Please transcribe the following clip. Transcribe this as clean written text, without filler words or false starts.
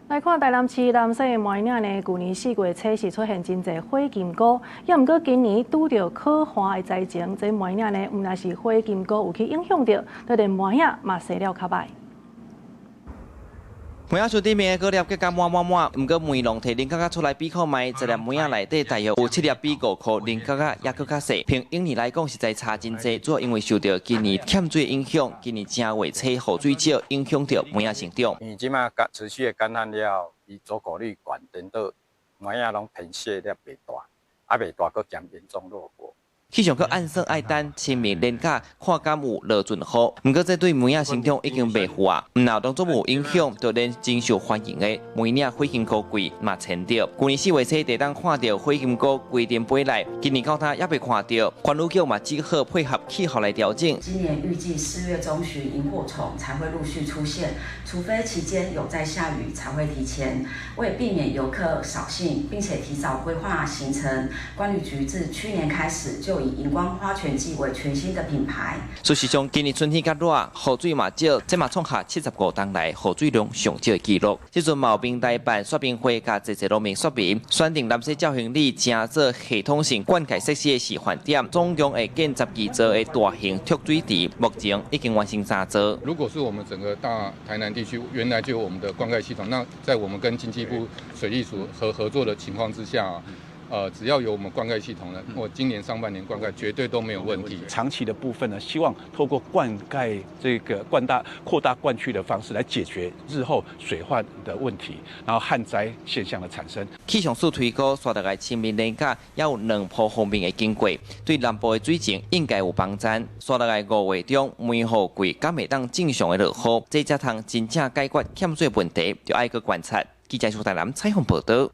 來看台南市南勢的梅嶺呢，舊年4月初是出現真濟火金菇，也毋過今年拄著可旱的災情，這梅嶺呢，毋但是火金菇有去影響著，就連梅仔嘛生了較䆀。梅仔樹頂面的果粒結甲滿滿滿，毋過梅農提菱角仔出來比看覓，十粒梅仔內底大約有七粒比五箍菱角仔猶閣較細。憑往年來講，實在差真濟，主要因為受著今年欠水影響，今年正月初雨水少，影響著梅仔成長。因為這馬乾持續的乾旱了後，伊座果率懸，顛倒梅仔攏偏細粒袂大，啊袂大閣兼嚴重落果。氣象局按算愛等清明連假，看敢有落陣雨。毋過這對梅仔成長已經袂赴啊，毋若農作物有影響，就連真受歡迎的梅嶺火金菇季嘛延著。舊年4月初，就當看著火金菇規陣飛來，今年到今猶未看著。環宇局嘛只好配合氣候來調整。今年預計4月中旬螢火蟲才會陸續出現，除非期間有在下雨，才會提前。為避免遊客掃興，並且提早規劃行程，觀旅局自去年開始就以熒光花泉季為全新的品牌。事實上，今年春天較熱，雨水嘛少，這嘛創下75冬來雨水量上少的紀錄。這陣嘛有平台辦說明會，佮濟濟農民說明，選定南勢角興里成做系統性灌溉設施的示範點，總共會建12座的大型蓄水池，目前已經完成三座。如果是我們整個大台南地區原來就有我們的灌溉系統，那在我們跟經濟部水利署合作的情況之下，只要有我們灌溉系統呢，我今年上半年灌溉絕對都沒有問題。長期的部分呢，希望透過灌溉這個灌大擴大灌區的方式來解決日後水患的問題，然後旱災現象的產生。氣象署推估，紲落來清明連假猶有兩波鋒面會經過，對南部的水情應該有幫助。紲落來5月中梅雨季，敢會當正常的落雨，這才通真正解決欠水問題，就愛閣觀察。記者蘇台南採訪報導。